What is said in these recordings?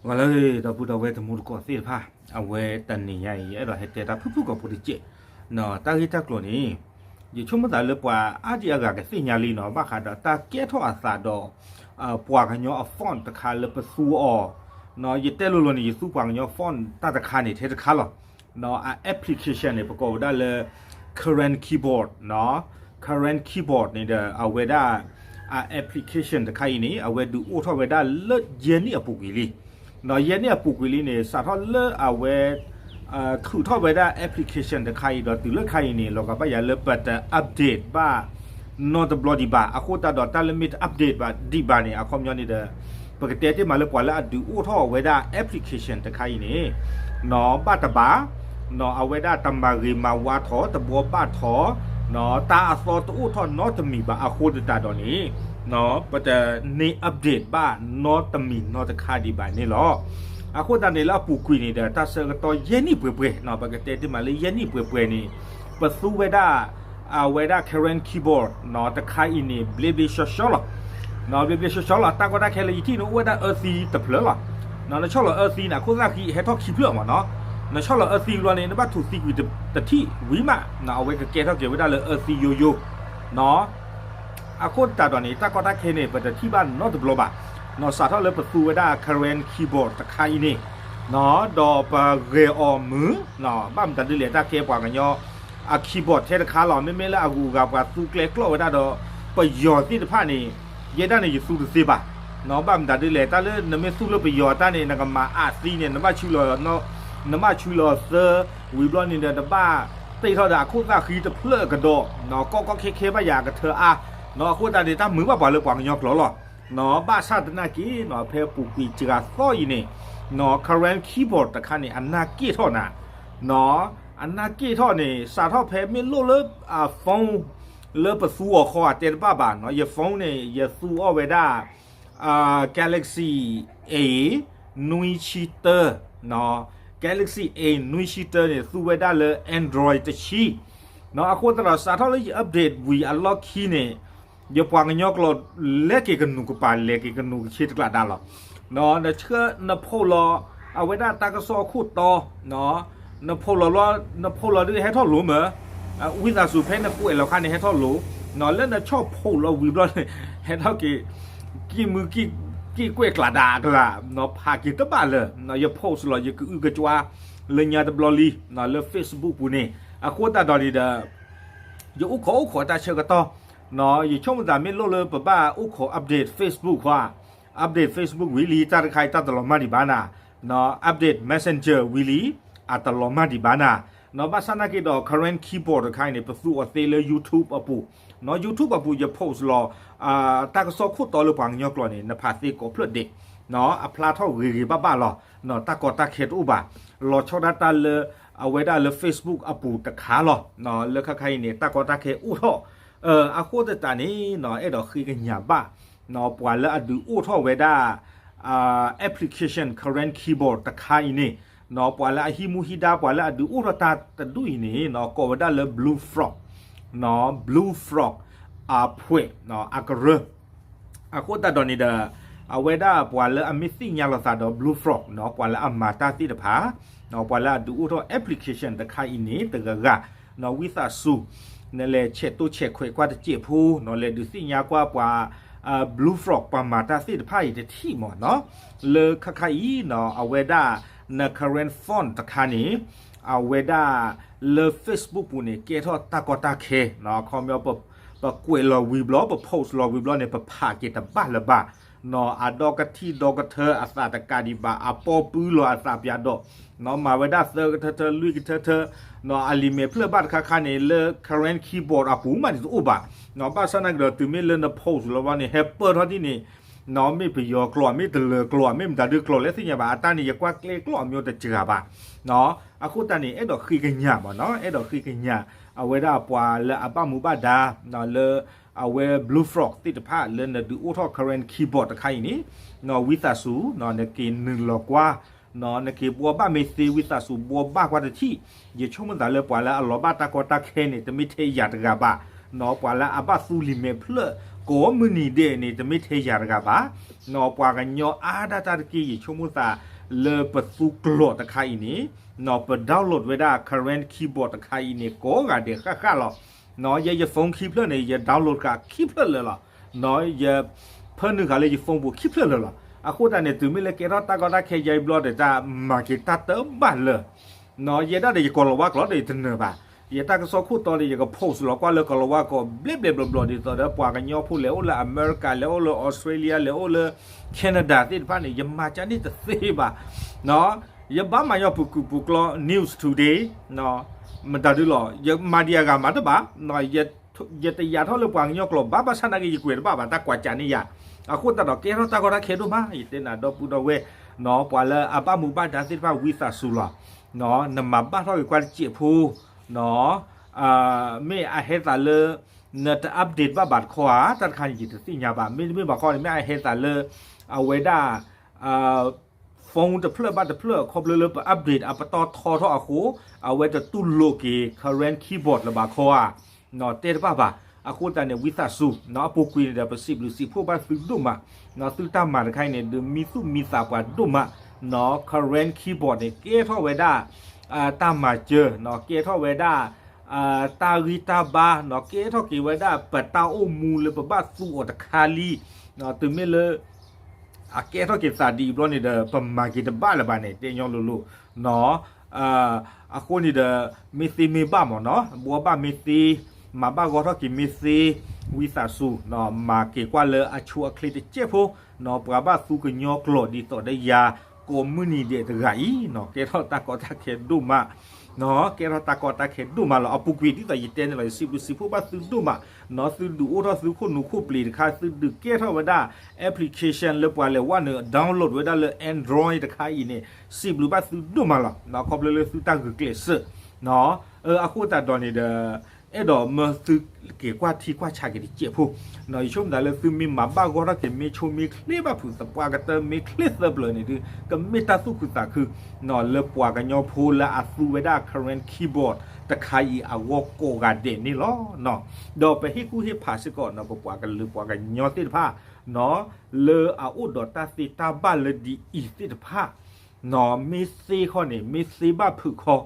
ဂီၤလၢဒီပုၢ်ဒီဝဲၢ်တံၤသကိးသ့ၣ်တဖၣ်, အဝဲတနံၤညါအံၤ ယအဲၣ်ဒိးဟဲတဲတၢ်ဖုၣ်ဖုၣ်ကိာ်ဖိတစဲး, တၢ်ဂ့ၢ်တၢ်ကျိၤန့ၣ် ယဆိကမိၣ်သးလၢပှၤအါဒံအါဂၤကသ့ၣ်ညါလံနီၤ, ဘၣ်ဃးဒီးတၢ်ကဲထီၣ်အသးဒီး ပှၤကညီအ font တခါလၢပသူအီၤ, ယတဲလိၤလိၤန့ၣ် ယသူပှၤကညီ font တၢ်တခါန့ၣ် ထဲတခါလီၤ. အ application န့ၣ် ပကိးဝဲဒၣ်လၢ Karen Keyboard, Karen Keyboard န့ၣ်ဒီး အဝဲဒၣ် အ application တခါအံၤန့ၣ် အဝဲဒုးအိၣ်ထီၣ်ဝဲဒၣ်လၢယဲၢ်နံၣ်အပူၤကွံာ်လံ. ယဲၢ်နံၣ်အပူၤကွံာ်လံန့ၣ် စးထီၣ်လၢအဝဲ ထုးထီၣ်ဝဲဒၣ် application တခါအံၤဒီးတုၤလၢခါအံၤန့ၣ် လီၤဂာ်ဘၣ်ယၤလၢပတ update ဘၣ် နီတဘျီဒံးဘၣ်. အဃိသတးဒီးတၢ်လၢမ့ၢ်တ update ဘၣ်ဒံးဘၣ်န့ၣ် အခီပညီန့ၣ်ဒီး ပကတဲတ့ၢ်မးလၢပှၤလၢအဒုးအိၣ်ထီၣ်ဝဲဒၣ် application တခါအံၤန့ၣ် နီၢ်ဘၣ်တဘၣ်, နီၢ်အဝဲဒၣ်တမၤဂ့ၤမၤဝါထီၣ် တဘှီဘၣ်ထီၣ်, နီၢ်တၢ်အသီတအိၣ်ထီၣ်နီတမံၤဘၣ်အဃိသတးဒီးန့ၣ် နီၢ်ပတန့ၢ် update ဘၣ်နီတမံၤနီတခါဒံးဘၣ်န့ၣ်လီၤ. အဃိသတးန့ၣ်လၢအပူၤကွံာ်န့ၣ်ဒီး တၢ်ဆၢကတီၢ်ယဲၢ်နံၣ်ပှဲၤပှဲၤ, နီၢ်ပကတဲတ့ၢ်မးလၢယဲၢ်နံၣ်ပှဲၤပှဲၤန့ၣ် ပသူဝဲဒၣ် အဝဲဒၣ် Karen Keyboard နီၢ်တခါအံၤန့ၣ် ဘျ့ဘျ့ဆှီဆှီလီၤ. နီၢ်ဘျ့ဘျ့ဆှီဆှီလီၤ. တၢ်ကီတၢ်ခဲလၢယထံၣ်န့ၣ် အိၣ်ဝဲဒၣ်အၢသံတဖျၢၣ်လီၤ. နီၢ်နဆီၣ်လီၤအၢသံန့ၣ် အခိၣ်သၣ်ဃံဟဲထီၣ်ခံဖျၢၣ်မးနီၢ်, နဆီၣ်လီၤအၢသံဘျီန့ၣ် နဘၣ်ထူးသံကွံာ်တထံၣ်ဝံၤမး နီၢ်အဝဲကကဲထီၣ်က့ၤဝဲဒၣ်လၢအၢသံယိယိ နီၢ် အဃိသတးဒီးန့ၣ် တၢ်ကီတၢ်ခဲန့ၣ် ပတထံၣ်ဘၣ်နီတဘျီဘၣ်. နီၢ်စးထီၣ်လၢပသူဝဲဒၣ် Karen Keyboard တခါအံၤန့ၣ် နီၢ်ဒီးပဂဲၤအီၤမုာ်, နီၢ်ဘၣ်မတၤဒ်လဲၣ် တၢ်ကဲပှၤကညီအ keyboard ထဲတခါလီၤ. မ့မ့ၢ်လၢအဂုၤအဂၤပှၤသူကျဲကျီၢ်ဝဲဒၣ်ဒီး ပယီၤသ့ၣ်တဖၣ်န့ၣ် ယဲဒၣ်န့ၣ်ယသူတသ့ဘၣ်. နီၢ်ဘၣ်မတၤဒ်လဲၣ် တၢ်လၢနမ့ၢ်သူလၢပယီၤတၢ်န့ၣ် နကမၤအၣ်သံန့ၣ် နဘၣ်ဆူလီၤ နဘၣ်ဆူလီၤသၢ ဝံၤဘျီန့ၣ်ဒီး နဘၣ်တ့ၢ်ထီၣ်ဒီးအခိၣ်သၣ်ဃံတဖျၢၣ်ကဒီး, နီၢ်ကီကီခဲခဲဘၣ်ယၤအကထၢအါ, နီၢ်အဃိသတးန့ၣ် တၢ်မုာ်ဘၣ်ပှၤလၢပှၤကညီကျိာ်လီၤ. နီၢ်ဘၣ်ဆၣ်သနာ်က့ နီၢ် ဖဲပူၤကွံာ်စှၤသီအံၤန့ၣ် နီၢ် Karen Keyboard တခါန့ၣ် အနၢ်က့ၣ်ထီၣ်နၤ, နီၢ် အနၢ်က့ၣ်ထီၣ်န့ၣ် စးထီၣ်ဖဲမ့ၢ်လိၣ်လၢ phone လၢပသူအီၤဃီအတဲတဘၣ်ဘၣ်, နီၢ် ယ phone န့ၣ် ယသူအီၤဝဲဒၣ် Galaxy A နွံဆံတၢ, နီၢ် Galaxy A နွံဆံတၢန့ၣ် သူဝဲဒၣ်လၢ Android တဆံ, နီၢ် အဃိသတးဒီး စးထီၣ်လၢယ update ဝံၤအလီၢ်ခံန့ၣ် ယပှၤကညီကျိာ် လဲၤက့ၤကနူၤကပၤ လဲၤက့ၤကနူၤကဆ့တကျးဒါလီၤ. နီၢ် နဆှၢ နဖိးလီၤ အဝဲဒၣ်တၢ်ကစီၣ်အခိၣ်တီ, နီၢ် နဖိးလီၤလီၤ နဖိးလီၤဒုးဟဲထီၣ်လိၤမး, ဝံသးစူၤဖဲနကွဲးလီၤခါန့ၣ်ဟဲထီၣ်လိၤ, နီၢ် လၢနဆီၣ်ဖိးလီၤဝံၤဘျီန့ၣ် ဟဲထီၣ်က့ၤ က့ၢ်မုၢ်က့ၢ်ကွဲးကျးဒါကလး, နီၢ် ဖးက့ၤတဘၣ်လၢၤ, နီၢ် ယ post လီၤ ယကအုကကွါ လၢညါတဘျီလံ, နီၢ် လၢ Facebook ပူၤန့ၣ်, အဃိသတးဒီးန့ၣ်ဒီး ယအိၣ်ခိးအိၣ်ခိးတၢ်ဆၢကတီၢ်, နီၢ် ယဆိကမိၣ်သးမ့ၢ်လိၣ်လၢပဘၣ်အိၣ်ခိး update Facebook ဃီ, update Facebook ဝံၤလံ တၢ်တခါအံၤတၢ်တလီၤမၢ်ဒံးဘၣ်နၤ, နီၢ် update Messenger ဝံၤလံ အတလီၤမၢ်ဒံးဘၣ်နၤ, နီၢ် ဘၣ်ဆၣ်သနာ်က့ဒီး Karen Keyboard တခါအံၤန့ၣ် ပသူအီၤသ့လၢ YouTube အပူၤ, နီၢ် YouTube အပူၤ ယ post လီၤ တၢ်ကစီၣ်ခိၣ်တီလၢပှၤကညီကျိာ်န့ၣ် နဖးသ့ကိးဖျၢၣ်ဒဲး, နီၢ် အဖျါထီၣ်ဂ့ၤဂ့ၤဘၣ်ဘၣ်လီၤ, နီၢ် တၢ်ကီတၢ်ခဲတအိၣ်ဘၣ်, လီၤဆီဒၣ်တၢ်လၢ အဝဲဒၣ်လၢ Facebook အပူၤတခါလီၤ, နီၢ် လၢခါခါအံၤန့ၣ် တၢ်ကီတၢ်ခဲအိၣ်ထီၣ်, အဃိသတးန့ၣ် နီၢ် အဲၣ်ဒိးဃ့ကညးဘၣ်, နီၢ် ပှၤလၢအဒုးအိၣ်ထီၣ်ဝဲဒၣ် application Karen Keyboard တခါအံၤန့ၣ်, နီၢ် ပှၤလၢအဟံးမူဟံးဒါ ပှၤလၢအဒုးအိၣ်ထီၣ်တၢ်တဒူၣ်အံၤန့ၣ် နီၢ် ကိးဝဲဒၣ်လၢ Blue Frog, နီၢ် Blue Frog အဖှဲး, နီၢ် အကရၢ အဃိသတးဒီးန့ၣ်ဒီး အဝဲဒၣ်ပှၤလၢအမ့ၢ်သ့ၣ်ညါလီၤသးဒီး Blue Frog နီၢ် ပှၤလၢအမၤတၢ်သ့ၣ်တဖၣ်, နီၢ် ပှၤလၢအဒုးအိၣ်ထီၣ် application တခါအံၤန့ၣ် တဂၤဂၤ, နီၢ် ဝံသးစူၤ နလဲၤဆဲးတိၢ်ဆဲးခွဲးကွၢ်တစဲးဖိ, နီၢ် လဲၤဒုးသ့ၣ်ညါကွၢ်ပှၤ Blue Frog ပှၤမၤတၢ်သ့ၣ်တဖၣ်အံၤတထံၣ်မးနီၢ်, လၢခါခါအံၤနီၢ် အဝဲဒၣ် န Karen Font တခါန့ၣ် အဝဲဒၣ်လၢ Facebook ပူၤန့ၣ် ကဲထီၣ်တၢ်ကီတၢ်ခဲ, နီၢ် အခီပညီ ပကွဲးလီၤဝံၤဘျီ ပ post လီၤဝံၤဘျီန့ၣ် ပဖးက့ၤတဘၣ်လၢၤဘၣ်, နီၢ် အဒီကထံၣ်ဒီကထၢအသးတကးဒံးဘၣ် အပီပူၤလီၤအသးပၠးဒီး, နီၢ် မၤဝဲဒၣ်သၢကထၢထၢလွံၢ်ကထၢထၢ, နီၢ် အလံာ်မဲာ်ဖျၢၣ်ဘၣ်တခါခါန့ၣ် လၢ Karen Keyboard အပူၤမးန့ၣ်တအိၣ်ဘၣ်, နီၢ် ဘၣ်ဆၣ်သနာ်က့ဒီး တုၤမ့ၢ်လၢန post လီၤဘျီန့ၣ် ဟဲပၢၢ်ထီၣ်ဒ်န့ၣ်, နီၢ် မ့ၢ်ပယီၤကျိာ် မ့ၢ်တလၢၤကျိာ် မ့ၢ်မတၤဒုကျိာ်လဲၣ်သ့ၣ်ညါဘၣ်, အတၢ်န့ၣ် ယကွၢ်ကျဲကျိာ်အမျိုးတစှၤဘၣ်, နီၢ် အဃိသတးန့ၣ် အဲၣ်ဒိးဃ့ကညးမးနီၢ် အဲၣ်ဒိးဃ့ကညး အဝဲဒၣ်ပှၤလၢအဘၣ်မူဘၣ်ဒါ နီၢ် လၢအဝဲ Blue Frog သ့ၣ်တဖၣ်လၢနဒုးအိၣ်ထီၣ် Karen Keyboard တခါအံၤန့ၣ်, နီၢ် ဝံသးစူၤ နီၢ် နက့ၤနုာ်လီၤကွၢ်, နီၢ် နက့ၤဘှီဘၣ်မ့ၢ်သ့ ဝံသးစူၤဘှီဘၣ်ကွၢ်တထံၣ်, ယဆိကမိၣ်သးလၢပှၤလၢအလီၤဘၣ်တၢ်ကီတၢ်ခဲန့ၣ် တမ့ၢ်ထဲယၤတဂၤဘၣ်, နီၢ် ပှၤလၢအဘၣ်သူလံာ်မဲာ်ဖျၢၣ်ကိးမုၢ်နံၤဒဲးန့ၣ် တမ့ၢ်ထဲယၤတဂၤဘၣ်, နီၢ် ပှၤကညီအါဒၣ်တၢ်တက့ၢ် ယဆိကမိၣ်သး လၢပသူကျိာ်တခါအံၤန့ၣ် ပ download ဝဲဒၣ် Karen Keyboard တခါအံၤန့ၣ် ကိးဂၤဒဲးဃၣ်ဃၣ်လီၤ. ယဲယ phone ခံဖျၢၣ်န့ၣ် ယ download ဃာ်ခံဖျၢၣ်လၢာ်လီၤ. ယ ဖၢနုာ်ဃာ်လၢယ phone ပူၤခံဖျၢၣ်လၢာ်လီၤ. အဃိသတးန့ၣ် တုၤမ့ၢ်လၢကဲထီၣ်တၢ်ကီတၢ်ခဲယါအံၤဘျီဒီး တၢ်မၤက့ၤတၢ်တဘၣ်လၢာ် ယဲဒၣ်ဒီး ယကိးလီၤဝါကျိာ်ဒီးယတနၢၤဘၣ်. ယတၢ်ကစီၣ်ခိၣ်တီဒီး ယက post လီၤကွၢ်လၢကိးလီၤဝါကျိာ် ဘျဲၣ်ဘျဲၣ်ဘျီဘျီ ဒ်သိးဒီးပှၤကညီဖိလဲၤအိၣ်လၢအမဲရကၤ လဲၤအိၣ်လၢအီစထြ့လယါ လဲၤအိၣ်လၢ Canada သ့ၣ်တဖၣ်န့ၣ် ယမၤကန့ၢ်တသ့ဘၣ်. ယဘၣ်မၤညီပူၤကုာ်ပူၤကျီ News Today မတၤဒုလီၤ ယမၤဒံးအဂၤမၤတဘၣ်. ယတယာ်ထီၣ်လၢပှၤကညီကျိာ်ဘၣ် ဘၣ်ဆၣ်နာ်က့ ယကွဲးတဘၣ်ဘၣ် တၢ်ကွၢ်ကးန့ၢ်ယၤ. အဃိသတးဒီး ကဲထီၣ်တၢ်ကီတၢ်ခဲဒိၣ်မး ယတဲနၤဒီပုၢ်ဒီဝဲၢ် ပှၤလၢအဘၣ်မူဘၣ်ဒါသ့ၣ်တဖၣ် ဝံသးစူၤလီၤ. နမၤဘၣ်ထီၣ်က့ၤကွၢ်တစဲးဖိ မ့ၢ်အဟဲသးလၢ နတ update ဘၣ်ဘၣ်တခီဧါ တၢ်တခါန့ၣ် ယတသ့ၣ်ညါဘၣ်. မ့တမ့ၢ်ဘၣ်ခီန့ၣ် မ့ၢ်အဟဲသးလၢ အဝဲဒၣ် phone တဖျၢၣ်ဘၣ်တဖျၢၣ် ခီဖျိလၢပ update အပတီၢ်ထီထီၣ်အဃိ အဝဲတတူၢ်လိာ်က့ၤ Karen Keyboard လၢၤဘၣ်ခီဧါ တဲတဘၣ်ဘၣ်. အဃိသတးန့ၣ် ဝံသးစူၤ အပူၤကွံာ်န့ၣ်ဒီး ပစံးဘျုးစံးဖှိၣ်ဘၣ်သုဒိၣ်မး သုတၢ်မၤတခါအံၤန့ၣ် ဒုးမံသူၣ်မံသးပှၤဒိၣ်မး Karen Keyboard န့ၣ် ကဲထီၣ်ဝဲဒၣ် တၢ်မၤစၢၤ ကဲထီၣ်ဝဲဒၣ် တၢ်ဂံၢ်တၢ်ဘါ ကဲထီၣ်က့ၤဝဲဒၣ် ပတၢ်အိၣ်မူလၢပဘၣ်သူအီၤတခါလံ. တုၤမ့ၢ်လၢ အကဲထီၣ်က့ၤသးဒ်အံၤဘျီန့ၣ်ဒီး ပမၤက့ၤတဘၣ်လၢၤဘၣ်န့ၣ် တဲညီလိၤလိၤ အဃိန့ၣ်ဒီး မ့ၢ်သ့မ့ၢ်ဘၣ်မ့ၢ်နီၤ ဘှီဘၣ်မ့ၢ်သ့ မၤဘၣ်ဂီၢ်ထီၣ်က့ၤမ့ၢ်သ့ ဝံသးစူၤ မၤက့ၤကွၢ်လၢအဆိအချ့တစဲးဖိ ပှၤဘၣ်သူကညီကျိာ်ဒ်သိးဒီးယၤ ကိးမုၢ်နံၤဒဲးတဂၤအံၤ ကဲထီၣ်တၢ်ကီတၢ်ခဲဒိၣ်မး ကဲထီၣ်တၢ်ကီတၢ်ခဲဒိၣ်မးလီၤ. အပူၤကွံာ်ဒ်သိးယတဲန့ၣ်လီၤ ယစံးဘျုးစံးဖှိၣ်ဘၣ်သုဒိၣ်မး သုဒုးအိၣ်ထီၣ်သုခိၣ်နူာ်ခိၣ်ပျံၤတခါ သုဒုးကဲထီၣ်ဝဲဒၣ် application လၢပှၤလဲၤဝဲနုာ် download ဝဲဒၣ်လၢ Android တခါအံၤန့ၣ် စံးဘျုးဘၣ်သုဒိၣ်မးလီၤ. ခီဖျိလၢသုတၢ်ဂုာ်ကျဲးစၢး အဃိသတးဒီးန့ၣ်ဒီး အဲၣ်ဒိးမၢသုက့ၤကွၢ်ထံကွၢ်ဆးက့ၤတစဲးဖိ ယဆိကမိၣ်သးလၢသုမ့ၢ်မၤဘၣ်ဂီၢ်ထီၣ်က့ၤ မ့ၢ်ဆိမ့ၢ်ချ့ဘၣ်ဖုး သပှၢ်ကတၢၢ်မ့ၢ်ချ့သၢပျၢၤန့ၣ်ဒုး ကမ့ၢ်တၢ်သူၣ်ခုသးခု လၢပှၤကညီဖိလၢအသူဝဲဒၣ် Karen Keyboard တခါအံၤအဂီၢ်ကိးဂၤဒဲးန့ၣ်လီၤ. ဒီးပဟ့ၣ်ကူၣ်ဟ့ၣ်ဖးစ့ၢ်ကီး ပပှၤကလုာ်ပှၤကညီသ့ၣ်တဖၣ် လၢအအိၣ်ဒီးတၢ်သ့တၢ်ဘၣ်လၢဒ်အံၤသ့ၣ်တဖၣ် မ့ၢ်သ့ခီန့ၣ် မ့ၢ်သ့ဘၣ်ဖုးခီ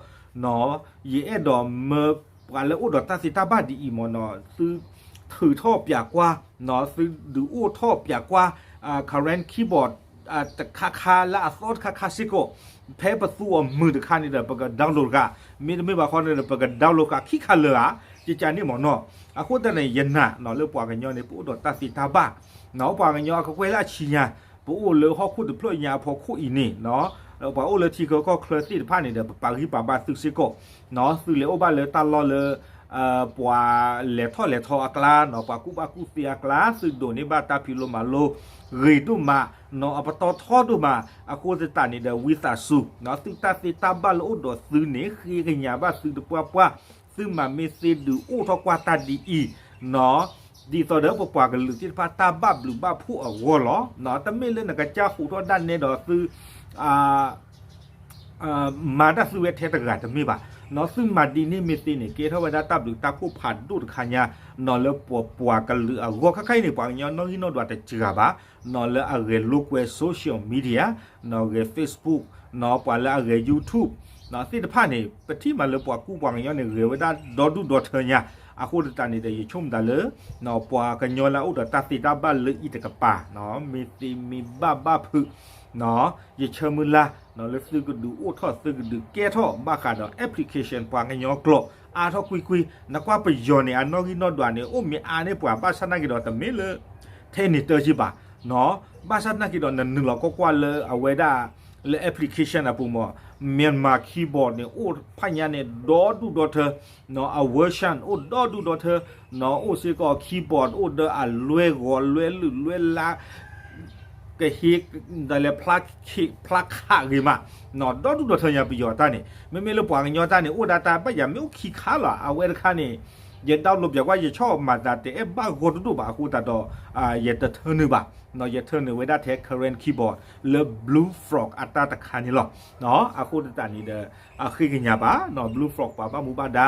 ယအဲၣ်ဒိးမၢပှၤလၢအိၣ်ဒီးတၢ်သ့တၢ်ဘၣ်ဒ်အံၤမ့ၢ်နီၤ သုထုးထီၣ်ပၠးကွၢ် သုဒုးအိၣ်ထီၣ်ပၠးကွၢ် Karen Keyboard တခါခါလၢအသီတခါခါစ့ၢ်ကီး ဖဲပသူအီၤမုာ်တခါန့ၣ်ဒီး ပက download ဃာ် မ့တမ့ၢ်ဘၣ်ခီန့ၣ်ဒီး ပက download ဃာ်ခံခါလၢာ်ဧါ ကကန့ၣ်မ့ၢ်နီၤ. အဃိသတးန့ၣ် ယနာ်လၢပှၤကညီန့ၣ် ပအိၣ်ဒီးတၢ်သ့တၢ်ဘၣ် ပှၤကညီအကကွဲၢ်လၢအဆံညါ ပအိၣ်လၢဟီၣ်ခိၣ်တဖျၢၣ်ညါအဖီခိၣ်အံၤန့ၣ် ပှၤအိၣ်လၢထံချၢကီၢ်ချၢသ့ၣ်တဖၣ်န့ၣ်ဒီး ပပာ်ဂံၢ်ပာ်ဘါသုစ့ၢ်ကီး သုလဲၤအိၣ်ဘၣ်လၢတၢ်လီၢ်လၢ ပှၤလဲၤထီၣ်လဲၤထီအကျါ ပှၤကူၣ်ဘၣ်ကူၣ်သ့အကျါ သုဒိးန့ၢ်ဘၣ်တၢ်ဖံးလိမၤလိ ဂ့ၤဒိၣ်မး အပတီၢ်ထီဒိၣ်မး အဃိသတးန့ၣ်ဒီး ဝံသးစူၤ သုတၢ်သ့တၢ်ဘၣ်လၢအိၣ်ဒီးသုန့ၣ် ဃ့ကညးဘၣ်သုတပှၢ်ပှၢ် သုမၤမ့ၢ်သ့ဒုးအိၣ်ထီၣ်ကွၢ်တၢ်ဒ်အံၤ ဒ်သိးဒီးပပှၤကလုာ်သ့ၣ်တဖၣ်တၢ်ဘၣ်ဘျုးဘၣ်ဖှိၣ်အဂီၢ်လီၤ. တမ့ၢ်လၢနကစၢ်ဟူးထီၣ်ဒၣ်နဲဒီးသု မၤတၢ်သုဝဲထဲတဂၤတမ့ၢ်ဘၣ်. သုမၤဒ်န့ၣ်မ့ၢ်သ့န့ၣ် ကဲထီၣ်ဝဲဒၣ်တၢ်ဘျုးတၢ်ဖှိၣ်ဖးဒိၣ်တခါညါ လၢပပှၤကလုာ်အဂီၢ် ခဲခါအံၤန့ၣ် ပှၤကညီနီၣ်ဂံၢ်နီၣ်ဒွးတစှၤဘၣ် လၢအဂဲၤလိာ်ကွဲ social media ဂဲၤ Facebook ပှၤလၢအဂဲၤ YouTube သ့ၣ်တဖၣ်န့ၣ် ပထံၣ်မးလၢပှၤကူပှၤကညီန့ၣ် ဂဲၤဝဲဒၣ်ဒီဒူၣ်ဒီထၢညါ အဃိသတးန့ၣ်ဒီး ယဆိကမိၣ်သးလၢ ပှၤကညီလၢအအိၣ်ဒီးတၢ်သ့တၢ်ဘၣ်လၢအံၤတကပၤ မ့ၢ်သ့မ့ၢ်ဘၣ်ဘၣ်ဖုး ယဆၢမုၢ်လၢ် လၢသုကဒုးအိၣ်ထီၣ်သုကဒုးကဲထီၣ်ဘၣ်ဃးဒီး application ပှၤကညီကျိာ် အါထီၣ်ကွ့ၢ်ကွ့ၢ် နကွၢ်ပယီၤန့ၣ် အနီၣ်ဂံၢ်နီၣ်ဒွးန့ၣ် အိၣ်မ့ၢ်အါန့ၢ်ပှၤ ဘၣ်ဆၣ်နာ်က့ဒီး တမ့ၢ်လၢ ထဲန့ၣ်တၢ်က့ဘၣ် ဘၣ်ဆၣ်နာ်က့ဒီး နနုာ်လီၤကွၢ်ကွၢ်လၢအဝဲဒၣ် လၢ application အပူၤမ့ၢ် Myanmar keyboard န့ၣ် အိၣ်ဖးညါန့ၣ် ဒီဒူၣ်ဒီထၢ အ version အိၣ်ဒီဒူၣ်ဒီထၢ အိၣ်စ့ၢ်ကီး keyboard အိၣ်ဒီးအလွဲၢ်ဂီၤလွဲၢ်လုာ်လွဲၢ်လါ ကဟ့ၣ် ဒ်လဲၣ်ဖျါခးဂ့ၤမး ဒီဒူၣ်ဒီထၢညါပယီၤတၢ်န့ၣ် မ့မ့ၢ်လၢပှၤကညီတၢ်န့ၣ် အိၣ်ဒၣ်တၢ်ဘၣ်ယၤမ့ၢ်အိၣ်ခံခါလီၤ အဝဲတခါန့ၣ် ယ download ပၠးကွၢ် ယဆီၣ်မၤသးတအဲၣ်ဘၣ်ဂီၢ်တဒိၣ်ဘၣ်အဃိသတးဒီး ယတထၢနုာ်ဘၣ် ယထၢနုာ်ဝဲဒၣ်ထဲ Karen keyboard လၢ Blue Frog အတၢ်တခါန့ၣ်လီၤ. အဃိသတးန့ၣ်ဒီး အဃ့ကညးဘၣ် Blue Frog ပှၤဘၣ်မူဘၣ်ဒါ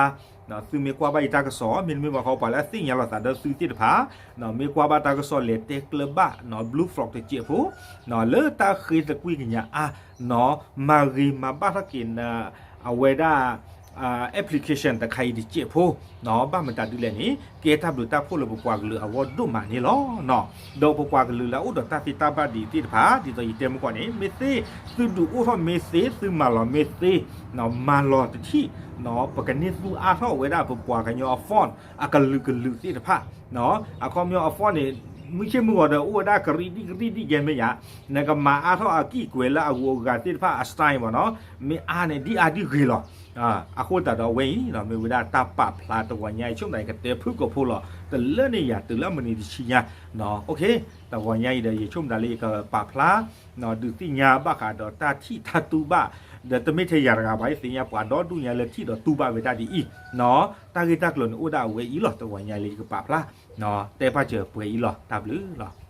သုမ့ၢ်ကွၢ်ဘၣ်ယတၢ်ကစီၣ် မ့တမ့ၢ်ဘၣ်ဃီ ပှၤလၢအသ့ၣ်ညါလိာ်သးဒီးသုသ့ၣ်တဖၣ် မ့ၢ်ကွၢ်ဘၣ်တၢ်ကစီၣ်လဲၤတဲကျၢၤဘၣ် Blue Frog တစဲးဖိ လၢတၢ်ဃ့သကွံာ်ကညးအါ မၤဂ့ၤမၤဘၣ်ထီၣ်က့ၤ အဝဲဒၣ် application တခါအံၤတစဲးဖိ ဘၣ်မတၤဒ်လဲၣ်န့ၣ် ကဲတၢ်ဘျုးတၢ်ဖှိၣ်လၢပပှၤကလုာ်အဂီၢ်ဒိၣ်မးန့ၣ်လီၤ. ဒီးပပှၤကလုာ်လၢအအိၣ်ဒီးတၢ်သ့တၢ်ဘၣ်ဒံးသ့ၣ်တဖၣ် ဒ်သိးယတဲမုၢ်ကီၢ်န့ၣ် မ့ၢ်သ့ သုဒုးအိၣ်ထီၣ်မ့ၢ်သ့ သုမၤလီၤမ့ၢ်သ့ မၤလီၤတထံၣ် ပကန့ၢ်သူအါထီၣ်ဝဲဒၣ်ပပှၤကညီအ font အကလုာ်ကလုာ်သ့ၣ်တဖၣ် အခီပညီအ font န့ၣ် မုၢ်ဆ့ၣ်မုၢ်ဂီၤဒီးအိၣ်ဝဲဒၣ်ကရံၣ်ဒံၣ်ကရံၣ်ဒံၣ်ကဲမ့ၢ်ယါ နကမၤအါထီၣ်အကံၢ်ကွဲးလၢအဂုၤအဂၤသ့ၣ်တဖၣ်အ style မ့ၢ်နီၤ မ့ၢ်အါန့ၣ် ဒ်အါဒ်ဂ့ၤလီၤ. အဃိသတးဒီးအဝဲအံၤ မ့ၢ်ဝဲဒၣ်တၢ်ပာ်ဖျါတဂီၤညါအံၤ ဆိကမိၣ်ယကတဲဖုၣ်ကိာ်ဖိလီၤ တလၢန့ၢ်ယၤတုၤလၢမုၢ်နံၤတဆံညါ တဂီၤညါအံၤဒီး ယဆိကမိၣ်တၢ်လၢယကပာ်ဖျါ ဒုးသ့ၣ်ညါဘၣ်ဃးဒီးတၢ်ထံၣ်တၢ်တူၢ်ဘၣ် ဒီးတမ့ၢ်ထဲယၤတဂၤဘၣ် ယသ့ၣ်ညါပှၤဒီဒူၣ်ညါလၢထံၣ်ဒီးတူၢ်ဘၣ်ဝဲဒၣ်ဒ်အံၤ တၢ်ဂ့ၢ်တၢ်ကျိၤန့ၣ်အိၣ်ဒၣ်အဝဲအံၤလီၤ တဂီၤညါလၢယကပာ်ဖျါ တဲပာ်စၢၤပှဲၤအံၤလီၤ တၢ်ဘျုးလီၤ.